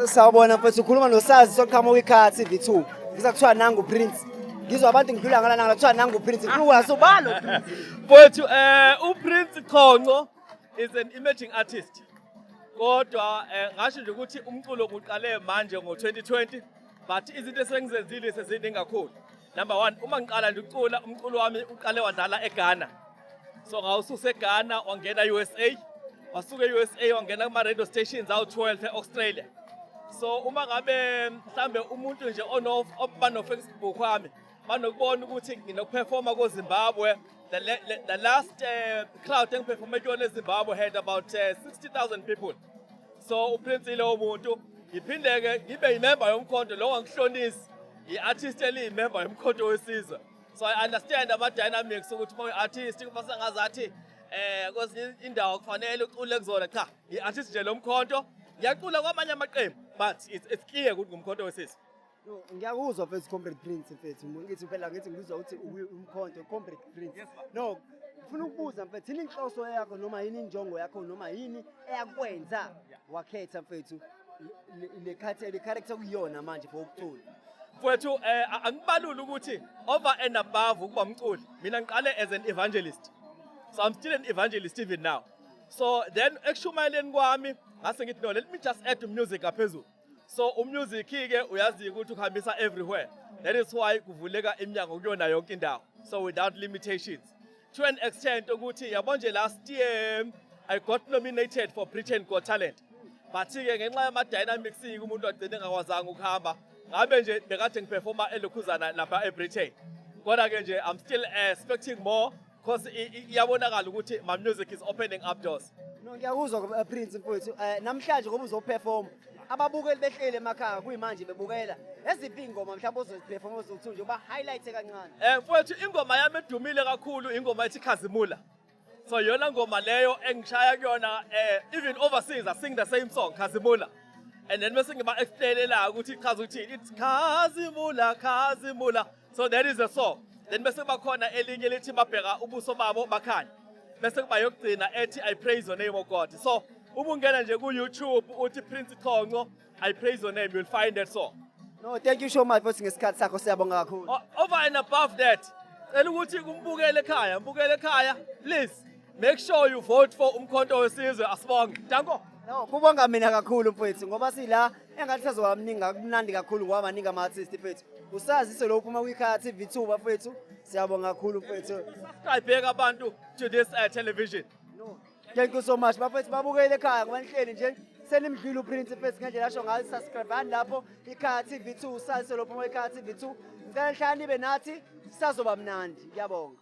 Sawubona mfethu, ukhuluma noSazi soqhamuka iKhaya TV2. Ngizwa kuthiwa nangu Prince. Ngizwa abantu ngidlula ngala nangala kuthiwa nangu Prince. Ngifuna ukwazi ubalo Prince. Mfowethu, uPrince Chonco is an emerging artist. Kodwa ngasho nje ukuthi umculo uqale manje ngo-2020, but izinto esengizenzile seziningi kakhulu. Number 1, uma ngiqala nje ukucula, umculo wami uqale wadlala eGhana. So ngawususa eGhana wangena USA, wasuka e-USA wangena kuma radio stations awu-12 e-Australia. So uma ngabe mhlambe umuntu nje ono oba no Facebook wami banokubona ukuthi nginokuperforma ko-Zimbabwe. The last crowd engiperforme kuyona eZimbabwe had about 60,000 people. So uPrince lowo muntu. Ngiphinde-ke ngibe yimemba yoMkhonto lo wangihlonisi, i-artist eliyimemba yoMkhonto weSizwe. So I understand ama-dynamics ukuthi uma uyi-artist kuba sengazathi kwezinye indawo kufanele ucule kuzona. Cha, i-artist nje loMkhonto, ngiyacula kwamanye amaqembu, but it's clear ukuthi nguMkhonto weSizwe. No, ngiyakuzwa mfethu, Comrade Prince mfethu. Ngithi phela ngithi ngizwa ukuthi uMkhonto, Comrade Prince. Yes, baba. No, ngifuna ukubuza mfethu, yini inhloso yakho noma yini injongo yakho noma yini eyakwenza wakhetha mfethu le character kuyiyona manje for ukucula? Mfowethu, angibaluli ukuthi over and above ukuba umculi, mina ngiqale as an evangelist. So I'm still an evangelist even now. So then ekushumayeleni kwami ngase ngithi, no, let me just add music ngaphezulu. So umusic ke uyazi ukuthi ukuhambisa everywhere. That is why kuvuleka iminyango kuyona yonke indawo, so without limitations, to an extent ukuthi yabo nje last year I got nominated for Britain Got Talent, but ke ngenxa yama dynamics umuntu agcine engakwazanga ukuhamba. Ngabe nje bekade ngiperforma elokhuzana lapha eBritain. Kodwa ke nje I'm still expecting more because iyabonakala ukuthi my music is opening up doors. No, ngiyakuzwa Prince mfowethu. Namhlanje ngoba uzoperform, ababukeli behlele emakhaya kuyimanje bebukela. Eziphi ingoma mhlawumbe ozoziperform ozokuthi nje uba highlight kancane? Mfowethu, ingoma yami edumile kakhulu ingoma ethi Khazimula. So yona ngoma leyo engishaya kuyona, even overseas I sing the same song, Khazimula. And then bese ngiba explainela ukuthi ichaza ukuthi it's Khazimula, Khazimula. So that is the song. Then bese kuba khona elinye lithi babheka ubuso babo bakhanya. Bese kuba yokugcina ethi I Praise Your Name, O God. So uma ungena nje ku YouTube uthi Prince Chonco I Praise Your Name, you'll find that song. No, thank you so much futhi ngesikhathi sakho, siyabonga kakhulu. Over and above that, cela ukuthi kumbukele ekhaya, mbukele ekhaya, please make sure you vote for uMkhonto weSizwe. Asibonge, danko. No, kubonga mina kakhulu mfowethu ngoba sila engathi sazoba mningi kumnandi kakhulu ngoba maningi ama-artist mfethu. Usazise lo uphuma kwiKhaya TV2 bafethu. Siyabonga kakhulu mfethu. Subscribe abantu to this television. No. Thank you so much bafethu, babukele ekhaya ngoba nihleli nje senimdlile uPrince mfethu ngendlela asho ngayo. Subscribe lapho iKhaya TV2, usazise lo uphuma kwiKhaya TV2. Ngicela nihlale nibe nathi, sazoba mnandi. Ngiyabonga.